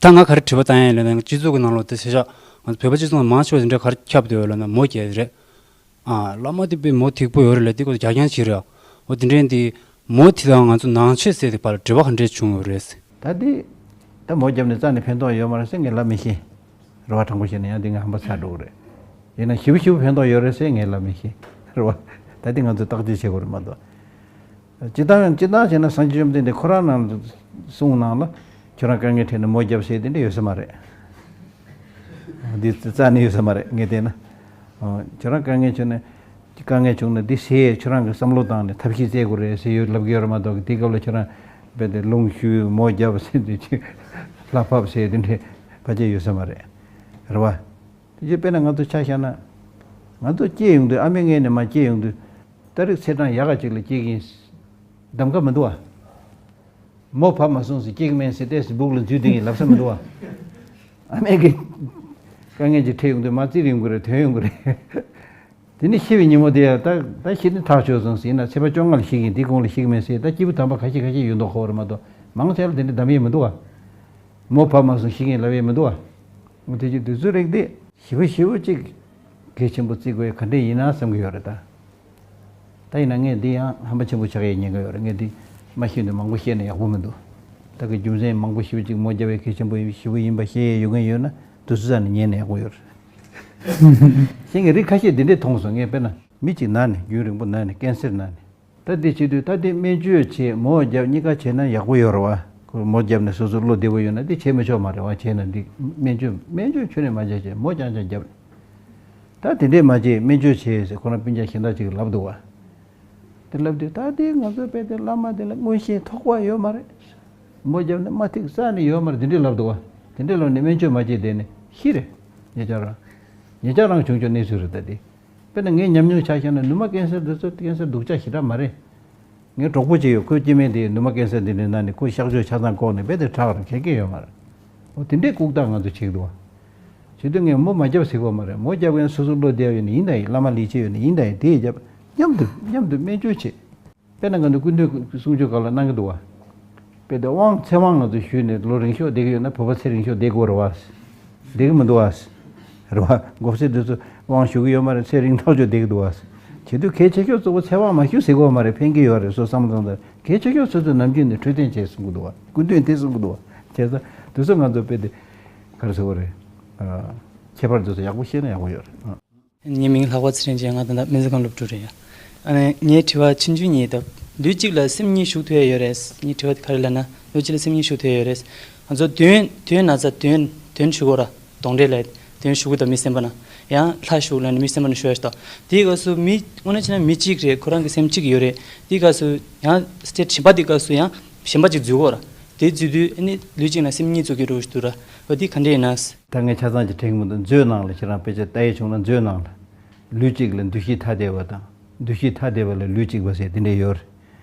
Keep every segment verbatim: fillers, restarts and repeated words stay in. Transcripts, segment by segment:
ད་ང་ག་རེ་དྲི་བ་བཏང་ཡ་ཡིན་ལབ་ན། སྤྱི་ཚོགས་ཀྱི་ནང་ལོགས་དེ་ཟེར་ཤག་ང་ཚོ་བོད་པ་སྤྱི་ཚོགས་ནང་མང་ཆེ་བ་དེ་འདྲ་ག་རེ་ཁྱབ་བསྡད་ཡོད་ལབ་ན། མོ་རྒྱག་ཡ་དེ་རེད། ཨ། བླ་མ་དེ་དཔེ་མོ་ཐིག་པོ་ཡོད་རེད་ལབ། དེ་ཁོ་ཚོ་རྒྱག་རྐྱང་བྱེད་རེད། འོ་དེ་འདྲ་ཡིན་དུས་མོ་དེ་དང་ང་ཚོ་ནང་ཆོས་ཟེར་དེ་བར་ལ་འབྲེལ་བ་ག་འདྲ་བྱུང་ཡོད་རེད། ད་དེ། ད་མོ་བརྒྱབ་ནས་རྩ་ནས་ཕན་ཐོགས་ཡོད་མ་རེད་ཟེར་ངས་ལབ་མི་ཤེས། རེད་བ། དྲང་པོ་བཤད་ན་ཡང་དེ་ངས་ཧམ་པ་ཚ་འགྲོ་གི་རེད། ཡིན་ན་ཞེ་པོ་ཞེ་པོ་ཕན་ཐོགས་ཡོད་རེད་ཟེར་ངས་ལབ་མི་ཤེས། རེད་བ། ད་དེ་ང་ཚོས་བརྟག་དཔྱད་བྱེད་དགོས་རེད་མ་གཏོགས། སྤྱིར་བཏང་སྤྱིར་བཏང་བྱས་ན་སངས་རྒྱས་བཅོམ་ལྡན་འདས་ཁོ་རང་ནང་གསུང་ནང་ལ། ཁྱོད་རང་དཀའ་ངལ་འཕྲད་ནས་མོ་བརྒྱབ་ཟེར་དེ་འདྲ་ཡོད་ས་མ་རེད། འདི་རྩ་ནས་ཡོད་ས་མ་རེད། ངས་བལྟས་ན། ཨོ། ཁྱོད་རང་དཀའ་ངལ་བྱུང་ན། དཀའ་ངལ་བྱུང་ན་འདི་ཟས་ཁྱོད་རང་གི་བསམ་བློ་བཏང་ནས་ཐབས་ཤེས་བཙལ་དགོས་རེད་ཟེར་ཡོད་ལབ་ཀྱི་ཡོད་རེད་མ་གཏོགས། དེ་སྐབས་ལ་ཁྱོད་རང་རྦད་དེ་རླུང་ཤུ་མོ་བརྒྱབ་ཟེར་དེ་ཅིག་ལྷ་ཕབ་ཟེར་དེ་འདྲའི་ཕལ་ཆེར་ཡོད་ས་མ་རེད། རེད་བ། དེ་ཅིག་དཔེར་ན་ང་ཚོ་ཆ་བཞག་ན། ང་ཚོ་སྐྱེས་ཡོང་དུས། ཨ་མའི་མངལ་ནས་མར་སྐྱེས་ཡོང་དུས། ཏ་རིག་ཚེས་གྲངས་ཡག་ག་ཅིག་ལ་སྐྱེས་ཀྱི་ཡིན། གདམ་ག་མི་འདུག་བ། མོ་བབས་མ་སོང་ཟེར་སྐྱེ་གི་མེད་ཟེར་ཏོག་ཙམ་སྦུག་ལ་འཛུལ་བསྡད་ཡིན་ལབ་ས་མི་འདུག་བ། ཨ་མས་ཀྱི་དཀའ་ངལ་ཅིག་འཕྲད་ཡོང་དུས་མར་བཙིར་ཡོང་གི་རེད། ཐོན་ཡོང་གི་རེད། དེ་ནས་ཤི་བའི་ཉིན་མོ་དེ་ཡང་ད་ད་ཤི་ནི་ཐག་ཆོད་སོང་ཟེར་ན། ཚེས་པ་བཅོ་ལྔ་ལ་ཤི་གི་ཡིན། དེའི་གོང་ལ་ཤི་གི་མེད་ཟེར། ད་སྐྱེས་བུ་དམ་པ་ཁ་ཤས་ཁ་ཤས་ཡོད་མདོག་ཁ་པོ་རེད་མ་གཏོགས། མང་ཆེ་ལ་དེ་འདྲ་གདམ་ཡས་མི་འདུག་བ། མོ་བབས་མ་སོང་ཤི་གི་ཡིན་ལབ་ཡས་མི་འདུག་བ། འོ་དེ་ཅིག་དུས་ཚོད་རིག་དེ། ཞེ་པོ་ཞེ་པོ་ཅིག་གལ་ཆེན་པོ་བརྩི་དགོས་ག་འདྲས་ཡིན་ན་བསམ་གྱི་ཡོད་རེད་ད། ད་ཡིན་ན་ངས་འདི་ཡང་ཧམ་པ་ཆེན་པོ་ཆགས་ཡས་ཉེན་ཁ་ཡོད་རེད། ངས་འདི་མ་ཤེས་ནས་མང་པོ་བཤད་ན་ཡག་པོ་མི་འདུག་ད་གི་རྒྱུ་མཚན་མང་པོ་ཞེ་པོ་ཅིག་མོ་བརྒྱབ་པའི་གལ་ཆེན་པོ་ཞེ་པོ་ཡིན་པ་ཤེས་ཡས་ཡོད་མཁན་ཡོད་ན་དུས་ཚོད་རྩ་ནས་ཉན་ན་ཡག་པོ་ཡོད་རེད། ཤེས་མཁན་རིགས་ཁ་ཤས་འདི་འདྲས་མཐོང་སོང་། ངས་དཔེར་ན་མི་གཅིག་ན་ནས། རྒྱུན་རིང་པོ་ན་ནས་ཀན་སར་ན་ནས། ད་དེ་བྱེད་དུས་ད་དེ་སྨན་བཅོས་བྱེད། མོ་བརྒྱབ། གཉིས་ཀ་བྱེད་ན་ཡག་པོ་ཡོད་རེད་བ། ཁོ་མོ་བརྒྱབ་ནས་སོ་སོ་བློ་བདེ་པོ་ཡོད་ན་དེ་བྱེད་མི་ཆོག་མ་རེད་བ། བྱས་ན་འགྲིག་སྨན་བཅོས། སྨན་བཅོས་ཁྱོན་ནས་མ་བྱས་བྱས། མོ་རྐྱང་རྐྱང་བརྒྱབ། ད་དེ་འདྲས་མ་བྱས་སྨན་བཅོས་བྱེད་ཟེར་ཁོ་རང་སྤུན་ཀྱག་གཞན་དག་ཅིག་གིས་ལབ་འདུག་བ། དེ་ལབ་དུས་ད་དེ་ང་ཚོ་དཔེ་དེ་བླ་མ་དེ་ལ་མངོན་ཤེས་ཐོགས་པ་ཡོད་མ་རེད། མོ་བརྒྱབ་ནས་མ་ཐིག་རྩ་ནས་ཡོད་མ་རེད། དེ་འདྲས་ལབ་འདུག་བ། དེ་འདྲས་ལབ་ནས་སྨན་བཅོས་མ་བྱས་བསྡད་ནས་ཤི་རེད། ཉེ་ཆར་རང་། ཉེ་ཆར་རང་བྱུང་ཆོག་གནས་ཚུལ་རེད་ད་དེ། དཔེར་ན་ངའི་ཉམས་མྱོང་ཆ་བཞག་ན་ནུ་མ་ཀན་སར་འདི་ཚོ་ཀན་སར་སྡུག་ཅག་ཞེ་དྲག་མ་རེད། ངའི་གྲོགས་པོ་ཅིག་ཡོད། ཁོའི་སྐྱེ་དམན་དེ་ནུ་མ་ཀན་སར་འདི་འདྲའི་ནང་ནས་ཁོ་གཤག་བཅོས་ཆ་ཚང་བཀོག་ནས་རྦད་དེ་དྲག་རེད། གལ་གལ་ཡོད་མ་རེད། འོ་དེ་འདྲའི་ལྐུགས་རྟགས་ང་ཚོ་བྱེད་ཀྱི་འདུག་བ། བྱེད་དུས་ངས་མོ་མ་བརྒྱབ་ཟེར་གྱི་ཡོད་མ་རེད། མོ་བརྒྱབ་མཁན་སོ་སོ་བློ་བདེ་བ་ཡོད་ན་ཡིན་ད་ཡིན། བླ་མ་ལས་བྱེད་ཡོད་ན་ཡིན་ད་ཡིན། དེ་བརྒྱབ། མཉམ་དུ་མཉམ་དུ་སྨན་བཅོས་བྱེད། དཔེར་ན་ང་ཚོ་སྐུ་མདུན་གསུང་ཆོས་སྒང་ལ་གནང་གི་འདུག་བ། དཔེ་དེ་དབང་ཚེ་དབང་ང་ཚོ་ཞུས་ནས་ལོ་རིང་ཤོས་བསྡད་ཀྱི་ཡོད་ན། བོད་པ་ཚེ་རིང་ཤོས་བསྡད་དགོས་རེད་བ། བསྡད་ཀྱི་མི་འདུག་བ། རེད་བ། མགོ་སེར་དེ་ཚོ་དབང་ཞུ་གི་ཡོད་མ་རེད། ཚེ་རིང་ཐག་ཆོད་བསྡད་ཀྱི་འདུག་བ། བྱེད་དུས་གལ་ཆེ་ཤོས་གཙོ་བོ་ཚེ་དབང་མ་ཞུ་ཟེར་གྱི་ཡོད་མ་རེད། ཕན་གྱི་ཡོད་རེད། སོ་བསམ་བློ་བཏང་ད། གལ་ཆེ་ཤོས་སོ་སོའི་ནམ་རྒྱུན་ནས་འཕྲོད་བསྟེན་བྱེད་གསུང་གི་འདུག་བ། སྐུ་མདུན་དེ་གསུང་གི་འདུག་བ། བྱས་ཙང་དེ་ཚོ་ང་ཚོ་དཔེ་དེ་ག་རེ་ཟེར་དགོས་རེད། ཨ། ཁྱད་པར་དེ་ཚོ་ཡག་པོ་ཤེས་ན་ཡག་པོ་ཡོད་རེད། ཨ། ངའི་མིང་ལྷག་པ་ཚེ་རིང་ཅན། ང་ད་ལྟ་སྨན་རྩིས་ཁང་སློབ་ཕྲུག་རེད་ཡ། ཨ་ནི་ངའི་དྲི་བ་ཆུང་ཆུང་གཉིས་ད། ལུས་གཅིག་ལ་སེམས་གཉིས་ཞུགས་ཐུབ་ཡ་ཡོད་རེད། ངའི་དྲི་བ་དེ་ག་རེ་ལབ་ན། ལུས་གཅིག་ལ་སེམས་གཉིས་ཞུགས་ཐུབ་ཡ་ཡོད་རེད། ང་ཚོ་དོན་དོན་ན་ཚ་དོན་དོན་ཞུ་གོ་ར། གདོན་འདྲེ་ལ་དོན་ཞུ་གི་ད་མི་སེམས་པ་ན། ཡང་ལྷ་ཞུགས་ལ་ནི་མི་སེམས་པ་ན་ཞུ་ཡ་ཞིག་ད། དེའི་སྐབས་སུ་མི་དངོས་གནས་བྱས་ན་མི་གཅིག་རེད། ཁོ་རང་གི་སེམས་གཅིག་ཡོད་རེད། དེའི་སྐབས་སུ་ཡང་སྟེ་གཞན་པ་དེའི་སྐབས་སུ་ཡང་གཞན་པ་གཅིག་འཛུལ་གོ་ར། དེ་འཛུལ་དུས་ཨ་ནི་ལུས་གཅིག་ན་སེམས་གཉིས་ཚུགས་ཀྱི་རོ་ཞིག་འདུག་ར། འོ་དེ་ག་འདྲས་ཡིན་ན། ད་ངས་ཆ་ཚང་ཅིག་དྲན་གྱི་མི་འདུག་མཛོད་ནང་ལ་ཁྱེད་རང་དཔེ་ཆ་ལྟ་ཡས་བྱུང་ན། མཛོད་ནང་ལ་ལུས་གཅིག་ལ་འདུ་ཤེས་ཐ་དད་པ་དང་། འདུ་ཤེས་ཐ་དད་པ་ལ་ལུས་གཅིག་པ་ཟེར་དེ་འདྲས་ཡོད་རེད།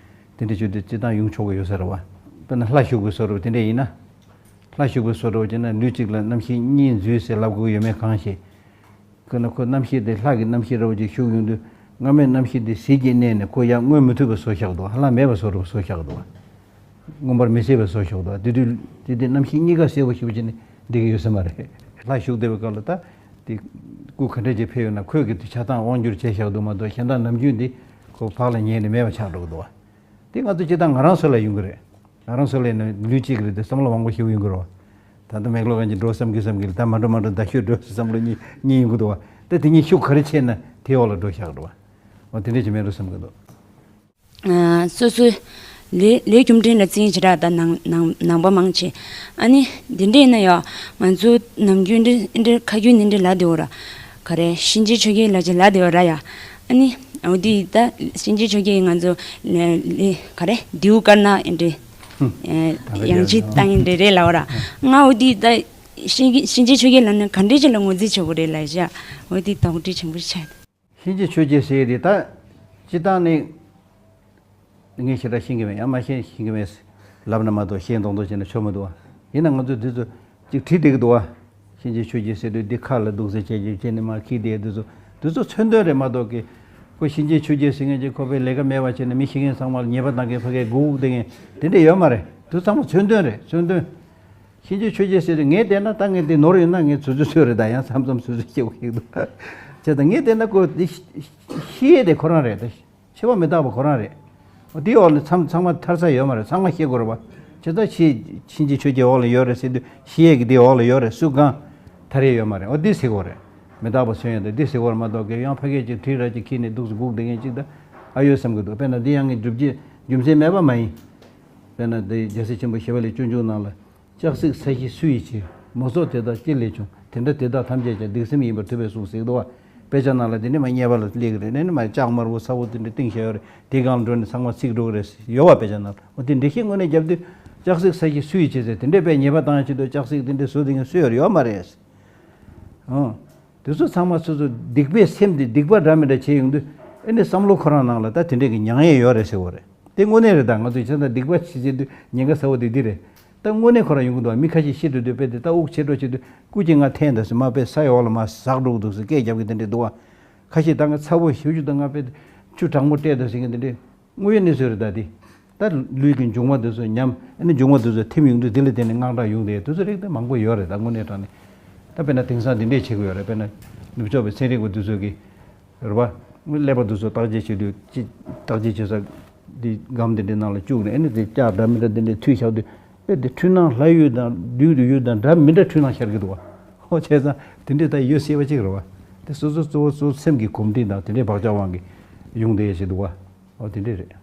དེ་འདྲས་བྱུང་དུས་སྤྱིར་བཏང་ཡོང་ཆོག་གི་ཡོད་ས་རེད་བ། དཔེར་ན་ལྷ་ཞུགས་པའི་བཟོ་འདྲ་དེ་འདྲས་ཡིན་ན། ལྷ་ཞུགས་པའི་བཟོ་འདྲ་བྱས་ན་ལུས་གཅིག་ལ་རྣམ་ཤེས་གཉིས་འཛུལ་ཟེར་ལབ་དགོས་ཀྱི་ཡོད་མེད་གང་ཤེས། ཁོ་ན་ཁོ་རྣམ་ཤེས་དེ་ལྷ་གི་རྣམ་ཤེས་འདྲ་བོ་ཅིག་ཞུགས་ཡོང་དུས། སྔ་མའི་རྣམ་ཤེས་དེ་ཟིལ་གྱིས་མནན་ནས་ཁོ་ཡང་མངོན་མི་ཐུབ་པ་བཟོ་བཞག་འདུག་ཧ་ལམ་མེད་པ་བཟོ་འདྲ་བོ་བཟོ་བཞག་འདུག་མངོན་པར་མི་གསལ་བ་བཟོ་ཆོག་འདུག་དེ་དུས་དེ་དུས་རྣམ་ཤེས་གཉིས་ཀ་གསལ་པོ་ཞེ་པོ་ཅིག་ནི་འགྲིག་གི་ཡོད་ས་མ་རེད། ལྷ་ཞུགས་བསྡད་པའི་སྐབས་ལ་ད་དེ་སྐུ་ག་འདྲ་ཅིག་ཕེབས་ཡོད་ན་ཁོས་གི་དེ་ཆ་ཚང་དབང་བསྒྱུར་བྱས་བཞག་འདུག་མ་གཏོགས་གཞན་དག་ནམ་རྒྱུན་དེ་ཁོ་བག་ལ་ཉལ་ནས་མེད་པ་ཆགས་འགྲོ་གི་འདུག་དེ་ང་ཚོ་སྤྱིར་བཏང་ང་རང་ཚོ་ལ་ཡོང་གི་རེད། ང་རང་ཚོ་ལ་ཡིན་ན་ལུས་གཅིག་རེད་དེ་བསམ་བློ་མང་པོ་ཞིག་ཡོང་གི་རེད། ད་ལྟ་མེག་ལོ་གན་གྱི་འགྲོ་བསམ་གི་བསམ་གི་ལ། ད་མ་འགྲོ་མ་འགྲོ་ད་ཤོད་འགྲོ་བསམ་བློ་གཉིས་གཉིས་ཡོང་གི་འདུག་བ། ད་དེ་གཉིས་ཤུགས་ག་རེ་ཆེ་ན་དེའི་འོག་ལ་འགྲོ་བཞག་འགྲོ་བ། འོ་དེ་འདྲ་ཅིག་མེད་འགྲོ་བསམ་གི་འདུག་ཨ། སོ་སོའི་ལས་ལས་རྒྱུ་འབྲས་ལ་བརྩི་མཁན་བྱེ་བྲག་དང་ནང་ནང་ནང་པ་མང་ཆེ། ཨ་ནི་འདི་འདྲ་ཡིན་ན་ཡང་ང་ཚོ་ནམ་རྒྱུན་འདི་འདི་ཁ་རྒྱུན་འདི་འདྲ་ལབ་བསྡད་ཡོད་ར། ག་རེ་གཤིན་རྗེ་ཆོས་རྒྱལ་ལབ་ཅིག་ལབ་བསྡད་ཡོད་ར་ཡ། ཨ་ནི་འོ་དེ་ད་གཤིན་རྗེ་ཆོས་རྒྱལ་ང་ཚོ་ལས་ལས་ག་རེ་རྡེའུ་དཀར་ནག་འདི་འདྲ། ཨེ། ད་ཡང་ཅིག་བཏང་ཡིན་འདྲ་རེད་ལབ་ར། ང་འོ་དེ་ད་གཤིན་གཤིན་རྗེ་ཆོས་རྒྱལ་ལབ་ན་ག་འདྲ་ཅིག་ལ་ངོས་འཛིན་བྱེད་དགོས་རེད་ལབ་བཞག་འོ་དེ་དོགས་འདྲི་ཆེན་པོ་ཆགས། གཤིན་རྗེ་ཆོས་རྒྱལ་ཟེར་དེ་ད་སྤྱིར་བཏང་ནས་ངས་ཞེ་དྲག་ཤེས་ཀྱི་མེད། ཡང་མ་ཤེས་ཤེས་ཀྱི་མེད་ལབ་ན་མ་གཏོགས་ཤེས་མདོག་མདོག་བྱས་ན་ཆོ་མི་འདུག་བ། ཡིན་ན་ང་ཚོས་འདི་ཚོ་ཅིག་བྲིས་བསྡད་ཀྱི་འདུག་བ། གཤིན་རྗེ་ཆོས་རྒྱལ་ཟེར་དུས་འདི་ཁ་ལ་འདུག་ཟེར་བྱས་ཀྱི་བྱས་ནས་མར་འཁྱེར་བསྡད་འདི་ཚོ། འདི་ཚོ་མཚོན་དོན་རེད་མ་གཏོགས་ཀྱི། ཁོ་གཤིན་རྗེ་ཆོས་རྒྱལ་ཟེར་མཁན་གྱི་ཁོ་པའི་ལས་ཀ་མེད་པ་བྱས་ནས་མི་ཤི་མཁན་ཚང་མ་ལ་ཉེས་པ་གཏང་མཁན་ཕ་གིར་སྒུག་བསྡད་མཁན་དེ་འདྲ་ཡོད་མ་རེད། འདི་ཚང་མ་མཚོན་དོན་རེད། མཚོན་དོན། གཤིན་རྗེ་ཆོས་རྒྱལ་ཟེར་དུས་ངས་བལྟས་ན་ད་ངས་འདི་ནོར་ཡོད་ན་ངས་ཚུར་ཚུར་ཚུར་རེད། ད་ཡང་མཚམས་མཚམས་ཚུར་ཚུར་སྐྱེ་བ་ཞིག་འདུག་བྱས་ཙང་ངས་བལྟས་ན་ཁོ་འདི་ཤི་ཤི་ཡས་དེ་ཁོ་རང་རེད། ད་འཆི་བ་མི་རྟག་པ་ཁོ་རང་རེད། འོ་དེའི་འོག་ལ་མཚམས་ཚང་མ་ཐར་ས་ཡོད་མ་རེད། ཚང་མ་ཤི་དགོས་རེད་པ། བྱས་ཙང་ཤི་གཤིན་རྗེ་ཆོས་རྒྱལ་འོག་ལ་ཡོད་རེད་ཟེར་དུས་ཤི་ཡས་ཀྱི་དེའི་འོག་ལ་ཡོད་རེད། སུ་གང་ཐར་ཡས་ཡོད་མ་རེད། འོ་འདི་ཟེར་དགོས་རེད། མི་རྟག་པ་སུན་ཡོད་དེ་འདི་ཟེར་དགོས་རེད་མ་གཏོགས། གལ་ཡང་ཕ་སྐད་ཅིག་དྲིལ་ར་ཅིག་ཁྱེར་ནས་འདུག་སེ་སྒུག་བསྡད་མཁན་ཅིག་ད་ཨ་ཡོད་བསམ་གྱི་འདུག་དཔེར་ན་འདི་ཡང་ངས་སྒྲུབ་བྱེད་རྒྱུ་མཚན་མེད་པ་མ་ཡིན། དཔེར་ན་འདི་རྒྱལ་སྲས་ཆེན་པོ་ཞི་བ་ལྷས་སྤྱོད་འཇུག་ནང་ལ། ལྕགས་སྲེག་ས་གཞི་སུ་ཡིས་བྱས། མུ་སྲོག་དེ་དག་ཅི་ལས་བྱུང་། དེ་འདྲ་དེ་དག་ཐམས་ཅད་ཀྱང་སྡིག་སེམས་ཡིན་པར་ཐུབ་པས་གསུངས་ཟེར་འདུག་བ། དཔེ་ཆ་ནང་ལ་དེ་འདྲ་མ་རྙེད་པ་ལ་སླེབས་ཀྱི་རེད། ནས་ནི་མ་ལྕགས་དམར་པོ་ཚ་བོ་དེ་འདྲ་བཏིང་བཞག་ཡོད་རེད། དེ་སྒང་ལ་འགྲོ་ནས་ཚང་མ་ཚིག་འགྲོ་གི་རེད་ཡོད་བ། དཔེ་ཆ་ནང་ལ་འོ་དེ་འདྲ་ཞིག་དངོས་གནས་རྒྱབ་དུས་ལྕགས་སྲེག་ས་གཞི་སུ་ཡིས་བྱས་ཟེར་དེ་འདྲ་དཔེ་ཉེས་པ་བཏང་ཡ་ཆེད་དུ་ལྕགས་སྲེག་དེ་འདྲ་བཟོ་དེ་ངས་སུ་ཡོད་ཡོད་མ་རེད། ཨང་། དེ་ཚོ་ཚང་མ་སོ་སོ་སྡིག་པའི་སེམས་དེ་སྡིག་པ་འདྲ་མི་འདྲ་བྱས་ཡོང་དུས་ཨེ་ནི་བསམ་བློ་ཁོ་རང་ནང་ལ་ད་དེ་འདྲས་ཀྱི་མྱང་ཡས་ཡོད་རེད་ཟེར་བ་རེད། དེ་དངོས་གནས་རེད། ད་ང་ཚོས་བྱས་ཙང་སྡིག་པ་བྱེད་བྱེད་དུས་ཉེན་ཁ་ཚ་བོ་དེ་འདི་རེད། ད་དངོས་གནས་ཁོ་རང་ཡོང་གི་འདུག་བ། མི་ཁ་ཤས་ཤི་འགྲོ་དུས་དཔེ་དེ་ད་དབུགས་ཆད་འགྲོ་བྱེད་དུས་སྐུ་གཅིག་ང་འཐེན་ད་ཟེར་མ་དཔེ་ས་ཡི་འོག་ལ་མར་ཟག་འགྲོ་གི་འདུག་ཟེར་སྐད་རྒྱབ་གི་དེ་འདྲས་འདུག་བ། ཁ་ཤས་ད་ང་ཚ་བོ་ཞེ་པོ་ཅིག་ད་ང་དཔེ་ཆུ་གྲང་མོ་སྤྲད་ད་ཟེར་མཁན་དེ་འདྲས། དངོས་ཡོད་གནས་ཚུལ་རེད་ད་དེ། ད་ལུས་ཀྱི་འབྱུང་བ་དེ་ཚོ་ཉམས། ཨ་ནི་འབྱུང་བ་དེ་ཚོ་ཐིམ་ཡོང་དུས་དེ་ལ་བརྟེན་ནས་དངངས་སྐྲག་ཡོང་དེ་དེ་ཚོ་རིགས་དེ་མང་པོ་ཡོད་རེད། ད་དངོས་གནས་དྲང་གནས། ད་དཔེར་ན་དེང་སང་དེ་འདྲས་བྱེད་དགོས་ཡོད་རེད། དཔེར་ན་ནུབ་ཕྱོགས་པའི་ཚན་རིག་པ་དེ་ཚོ་གིས་རེད་བ། ཀླད་པ་དེ་ཚོ་བརྟག་དཔྱད་བྱེད་དུས་ཅི་བརྟག་དཔྱད་བྱེད་ས་དེ་སྒམ་དེ་འདྲའི་ནང་ལ་བཅུག་ནས་ཨ་ནི་དེ་ལྕགས་འདྲ་མི་འདྲ་དེ་འདྲས་འཐུས་བཞག་དུས་ཨེ་དེ་འཁྲུལ་སྣང་ལྷ་ཡུལ་དང་བདུད་ཡུལ་དང་འདྲ་མི་འདྲ་འཁྲུལ་སྣང་ཤར་གི་འདུག་བ། ཧོ་བྱས་ཙང་དེ་འདྲས་ད་ཡོད་སྲིད་པ་ཅིག་རེད་བ། དེ་སོ་སོ་གཙོ་བོ་གཙོ་བོ་སེམས་ཀྱི་གོམས་འདྲིས་དང་དེ་འདྲས་བག་ཆགས་དབང་གིས་ཡོང་དེ་ཞིག་འདུག་བ། ཨོ་དེ་འདྲས་རེད།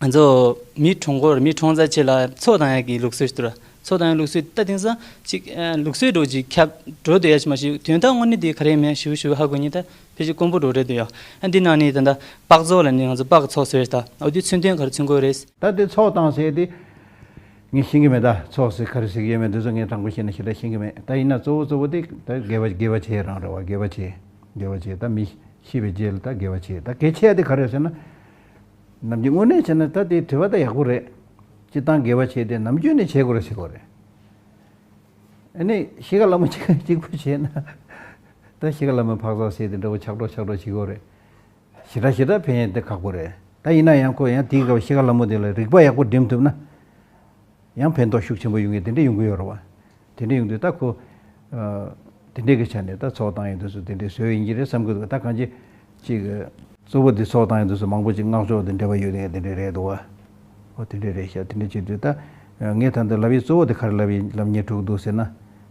ང་ཚོ་མི་གྲོངས་སྐོར་མི་གྲོངས་ཚར་རྗེས་ལ་ཚོགས་བཏང་ཡག་གི་ལུགས་སྲོལ་ཞིག་འདུག་ར། ཚོགས་བཏང་ཡག་ལུགས་སྲོལ་ད་དེང་སང་ཅིག་ཨ་ལུགས་སྲོལ་འདྲ་བོ་ཅིག་ཁྱབ་འགྲོ་བསྡད་ཡ་ཞིག་མ་གཞི་དོན་དག་དངོས་གནས་དེ་ག་རེ་མེད་ཞིབ་ཞིབ་ཧ་གོ་མཁན་ད་ཕལ་ཆེར་དཀོན་པོ་འདྲ་བོ་རེད་འདུག་ཡ། ཨ་འདི་ནང་ནས་ད་ལྟ་སྤགས་ཚོགས་ལ་ནི་ང་ཚོ་སྤགས་ཚོགས་ཟེར་ད་འོ་དེ་མཚོན་དོན་ག་རེ་མཚོན་གྱི་ཡོད་རེད། ད་དེ་ཚོགས་བཏང་ཟེར་དེ་ངས་ཤེས་ཀྱི་མེད། ད་ཚོགས་ཟེར་ག་རེ་ཟེར་གྱི་ཡོད་མེད་དེ་ཚོ་ངས་དྲང་པོ་བཤད་ན་ཞེ་དྲག་ཤེས་ཀྱི་མེད། ད་ཡིན་ན་གཙོ་བོ་གཙོ་བོ་དེ་ད་དགེ་བ་དགེ་བ་བྱེད་རང་རེད་བ། དགེ་བ་བྱེད་དགེ་བ་བྱེད། ད་མི་ཤི་བའི་རྗེས་ལ་ད་དགེ་བ་བྱེད། ད་གལ་ཆེ་ཡ་དེ་ག་རེ་ཟེར་ན། ནམ་རྒྱུན་དངོས་གནས་བྱས་ན་ད་དེ་དྲི་བ་ད་ཡག་པོ་རེད། སྤྱིར་བཏང་དགེ་བ་བྱས་ཏེ་ནམ་རྒྱུན་ནས་བྱེད་དགོས་རེད་ཟེར་དགོས་རེད། ཨ་ནི་ཤི་ཁ་ལ་མོ་གཅིག་གཅིག་པུ་བྱས་ན། ད་ཤི་ཁ་ལ་མོ་འཕག་འཚག་ཟེར་དེ་འདྲ་བོ་ཆག་གྲོགས་ཆག་གྲོགས་བྱེད་དགོས་རེད། ཞེ་དྲག་ཞེ་དྲག་ཕན་ཡོན་དེ་ཁག་པོ་རེད། ད་ཡིན་ན་ཡང་ཁོ་ཡང་དེའི་སྐབས་ཤི་ཁ་ལ་མོ་དེ་ལ་རིག་པ་ཡག་པོ་འགྲིམ་ཐུབ་ན། ཡང་ཕན་ཐོགས་ཤུགས་ཆེན་པོ་ཡོང་གི་དེ་འདྲ་ཡོང་གི་ཡོད་རེད་བ། དེ་འདྲ་ཡོང་དུས་ད་ཁོ། ཨ། དེ་འདྲའི་གི་ཆ་ནས་ད་ཚོགས་བཏང་ཡོང་དུས་སུ་དེ་འདྲའི་བཟོས་ཡིན་གྱི་རེད་བསམ་གི་འདུག་ད་གང་ཅི། ཅིག་གཙོ་བོ་འདི་ཚོགས་བཏང་ཡོང་དུས་སུ་མང་པོ་ཅིག་སྔགས་ཕྱོགས་དེ་འབྲེལ་བ་ཡོད་ནས་དེ་འདྲའི་རེད་འདུག་བ། ཨོ་དེ་འདྲའི་རེད་ཤག་དེ་འདྲའི་བྱེད་དུས་ད། ངས་ད་ལྟ་ལབ་ཡི་གཙོ་བོ་དེ་ག་རེ་ལབ་ཡིན་ལབ་ཉེ་དྲུག་འདུག་ཟེར་ན།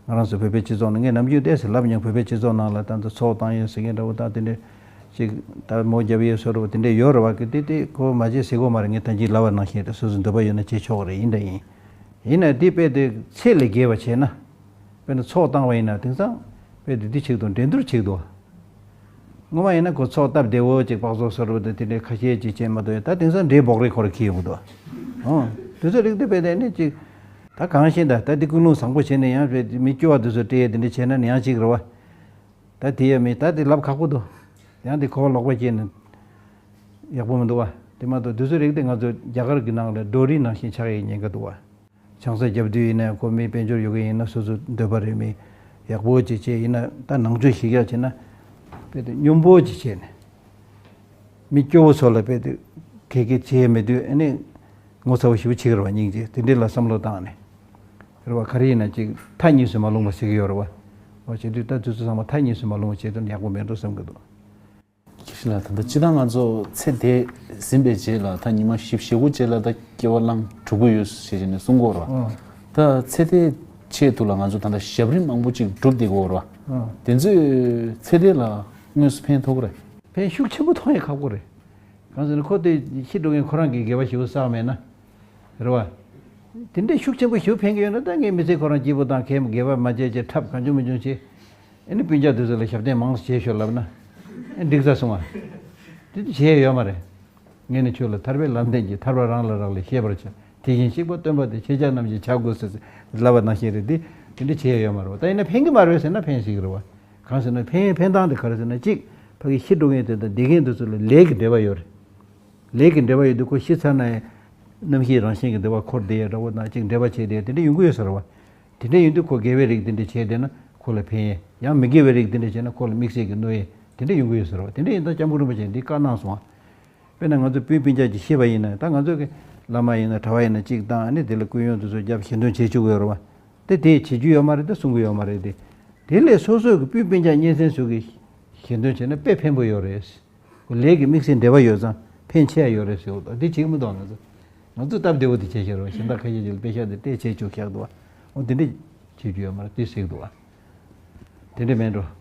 ང་རང་ཚོ་བོད་པའི་སྤྱི་ཚོགས་ནང་ངས་ནམ་རྒྱུན་བལྟས་ཟེར་ལབ་མྱོང་། བོད་པའི་སྤྱི་ཚོགས་ནང་ལ་ད་ལྟ་ཚོགས་བཏང་ཡོད་ཟེར་མཁན་འདྲ་བོ་ད་དེ་འདྲའི། ཅིག་ད་མོ་རྒྱབ་ཡོད་བཟོ་འདྲ་བོ་དེ་འདྲའི་ཡོད་རེད་བ། གི་དེ་དེ་ཁོ་མ་བྱེད་ཟེར་གོ་མ་རེད། ངས་ད་གིན་ལབ་པ་ནང་བཞིན་དེ་སོ་སོ་འདོད་པ་ཡོད་ན་བྱེད་ཆོག་གི་རེད། ཡིན་ད་ཡིན། ཡིན་ན་དེ་དཔེ་དེ་ཚད་ལས་བརྒལ་བ་བྱས་ན། དཔེར་ན་ཚོགས་བཏང་བ་ཡིན་ན་དེང་སང་དཔེ་དེ་འདི་ཆེག་དང་འགྲན་བསྡུར་ཆེག་དོ། ངོ་མ་ཡིན་ན་ཁོ་ཚོགས་སྟབས་བདེ་བོ་ཅིག་སྤགས་ཚོགས་བཟོ་འདྲ་བོ་དེ་དེ་འདྲའི་ཁ་ཤས་ཅིག་བྱས་མ་གཏོགས་ད་དེང་སང་འདྲའི་སྦོག་རེ་ཁོ་ར་ཁྱེར་ཡོང་གི་འདུག་ཨོ། དེ་ཚོ་རིགས་དེ་དཔེ་དེ་ནི་ཅིག་ད་གང་ཤེས་ད་ད་དེ་ཀུན་སློང་བཟང་པོ་བྱས་ནས་ཡང་དཔེ་མི་སྐྱོ་བ་དེ་ཚོ་སྤྲད་ཡས་དེ་འདྲ་བྱས་ན་ནི་ཡང་ཅིག་རེད་བ། ད་དེ་ཡ་མེད་ད་དེ་ལབ་ཁག་པོ་འདུག་ཡང་དེ་གོ་བ་ལོག་པ་སྐྱེས་ནས་ཡག་པོ་མི་འདུག་བ། དེ་མ་གཏོགས་དུས་ཚོད་རིགས་དེ་ང་ཚོ་རྒྱ་གར་གྱི་ནང་ལ་ཌོ་རི་ནང་བཞིན་ཆགས་ཡའི་ཉེན་ཁ་འདུག་བ། ཆང་ས་རྒྱབ་དུས་ཡིན་ན་ཁོ་མི་དཔལ་འབྱོར་ཡོད་མཁན་ཡིན་ན་སོ་སོ་འདོད་པ་རེད། མི་ཡག་པོ་ཅིག་བྱས་ཡིན་ན་ད་ནང་ཆོས་ཞིག་ཡག་བྱས་ན་དཔེ་དེ་སྙོམས་པོ་ཅིག་བྱས་ནས་མི་སྐྱོ་བོ་ཚོ་ལ་དཔེ་དེ་གེ་གེ་བྱས་མེད་དུས་ཨ་ནི། ངོ་ཚ་བོ་ཞེ་པོ་ཅིག་རེད་བ། སྙིང་རྗེ་དེ་འདྲའི་ལ་བསམ་བློ་བཏང་ནས། རེད་བ། ག་རེ་ཡིན་ན་ཅིག་མཐའ་གཉིས་སུ་མ་ལྷུང་བ་ཟེར་གྱི་ཡོད་རེད་བ། འོ་བྱེད་དུས་ད་དུས་ཚོད་ཚང་མ་མཐའ་གཉིས་སུ་མ་ལྷུང་བ་བྱེད་དོན་ཡག་པོ་མེད་འགྲོ་བསམ་གྱི་འདུག་དགེ་བཤེས་ལགས། ད་ལྟ་སྤྱིར་བཏང་ང་ཚོ་ཚེ་འདས་ཟིན་པའི་རྗེས་ལ་ད་ཉི་མ་བཞི་བཅུ་ཞེ་དགུ་རྗེས་ལ་ད་སྐྱེ་བ་བླངས་གྲུབ་ཀྱི་ཡོད་ཞེས་བྱས་ནས་གསུང་གི་ཡོད་རེད་བ། ཨོ། ད་ཚེ་འདས་ཆེད་དུ་ལ་ང་ཚོ་ད་ལྟ་ཞབས་རིམ་མང་པོ་ཅིག་བསྒྲུབས་བསྡད་ཀྱི་ཡོད་རེད་བ། ཨོ། དེ་ཚོས་ཚེ་འདས་ལ་དངོས་སུ་ཕན་ཐོགས་ཀྱི་རེད། ཕན་ཤུགས་ཆེན་པོ་ཐོགས་ཡས་ཁག་པོ་རེད། གང་ཟེར་ན་ཁོ་དེ་ཤི་འགྲོ་མཁན་ཁོ་རང་གིས་དགེ་བ་ཞེ་པོ་བསགས་མེད་ན། རེད་བ། དེ་འདྲའི་ཤུགས་ཆེན་པོ་ཞེ་པོ་ཕན་གྱི་ཡོད་ན་ད་ངས་མི་ཚེ་ཁོ་རང་སྐྱིད་པོ་དང་གད་མོ་དགེ་བ་མ་བྱས་བྱས་འཁྲབ་གང་བྱུང་མི་བྱུང་བྱས། ཨ་ནི་སྤུན་ཀྱག་དེ་ཚོ་ལ་ཞབས་བརྟན་མང་ཙམ་བྱས་ཤོག་ལབ་ན། ཨ་འགྲིག་ས་སོང་བ། དེ་དུས་བྱས་ཡོད་མ་རེད། ངས་ནི་ཁྱོད་ལ་ཐར་པའི་ལམ་བསྟན་གྱི་ཐར་པ་རང་ལ་རག་ལས་ཤེས་པར་བྱ། དེ་བཞིན་གཤེགས་པ་སྟོན་པ་དེ་ཁྱེད་ཅག་རྣམས་ཀྱིས་བྱ་དགོས་ཟེར་ལབ་པ་ནང་བཞིན་རེད་དེ། དེ་འདྲ་བྱས་ཡོད་མ་རེད་བ། ད་ཡིན་ན་ཕན་གྱི་མ་རེད་ཟེར་ན་ཕན་སྲིད་ཀྱི་རེད་བ། གང་ཟེར་ན་ཕན་ཕན་སྟངས་དེ་ག་རེ་ཟེར་ན་གཅིག་ཕ་གི་ཤི་འགྲོ་མཁན་དེ་དང་བསྡད་མཁན་དེ་ཚོ་ལ་ལས་ཀྱི་འབྲེལ་བ་ཡོད་རེད། ལས་ཀྱི་འབྲེལ་བ་ཡོད་དུས་ཁོ་ཤི་ཚར་ན་ཡང་རྣམ་ཤེས་རང་བཞིན་གྱི་བདེ་བ་འཁོར་བསྡད་ཡ་འདྲ་བོ་དང་གཅིག་འབྲེལ་བ་བྱས་བསྡད་ཡ་དེ་འདྲ་ཡོང་གི་ཡོད་ས་རེད་བ། དེ་འདྲ་ཡིན་དུས་ཁོ་དགེ་བའི་རིགས་དེ་འདྲ་བྱས་བསྡད་ན་ཁོ་ལ་ཕན་ཡས། ཡང་མི་དགེ་བའི་རིགས་དེ་འདྲ་བྱས་ན་ཁོ་ལ་དམིགས་བསལ་གྱི་གནོད་ཡས་དེ་འདྲ་ཡོང་གི་ཡོད་ས་རེད་བ། དེ་འདྲ་ཡིན་ཙང་སྐྱབས་མགོན་རིན་པོ་ཆེས་འདི་བཀའ་གནང་སོང་བ། དཔེར་ན་ང་ཚོ་སྤུན་སྤུན་ཀྱག་ཅིག་ཤི་བ་ཡིན་ན་ད་ང་ཚོ་གི་བླ་མ་ཡིན་ན་གྲྭ་བ་ཡིན་ན་གཅིག་བཏང་ཨ་ནི་དེ་ལ་སྐུ་ཡོན་དེ་ཚོ་རྒྱབ་ཞལ་འདོན་བྱེད་བཅུག་གི་ཡོད་རེད་བ། དེ་དེ་བྱེད་རྒྱུ་ཡོད་མ་རེད། དེ་གསུང་གི་ཡོད་མ་རེད། དེ་དེ་ལས་སོ་སོའི་གི་སྤུན་སྤུན་ཀྱག་གཉེན་ཚན་ཚོ་གི་ཞལ་འདོན་བྱས་ན་དཔེ་ཕན་པོ་ཡོད་རེད། ལས་ཀྱི་དམིགས་བསལ་འབྲེལ་བ་ཡོད་ཙང་ཕན་ཆེ་ཡ་ཡོད་རེད་ཟེར་བ་དང་། དེ་བྱེད་ཀྱི་མི་འདུག་ང་ཚོ། ང་ཚོ་སྟབས་བདེ་བོ་དེ་བྱས་ཤག་རོ། གཞན་དག་ཁ་ཤས་ཅིག་ལ་དཔེ་ཤག་དེ་སྤྲད་བྱས་བཅུག་ཤག་འདུག་བ། འོ་དེ་འདྲས་བྱེད་རྒྱུ་ཡོད་མ་རེད། དེ་ཟེར་གི་འདུག་བ། དེ་འདྲས་མེད་འགྲོ།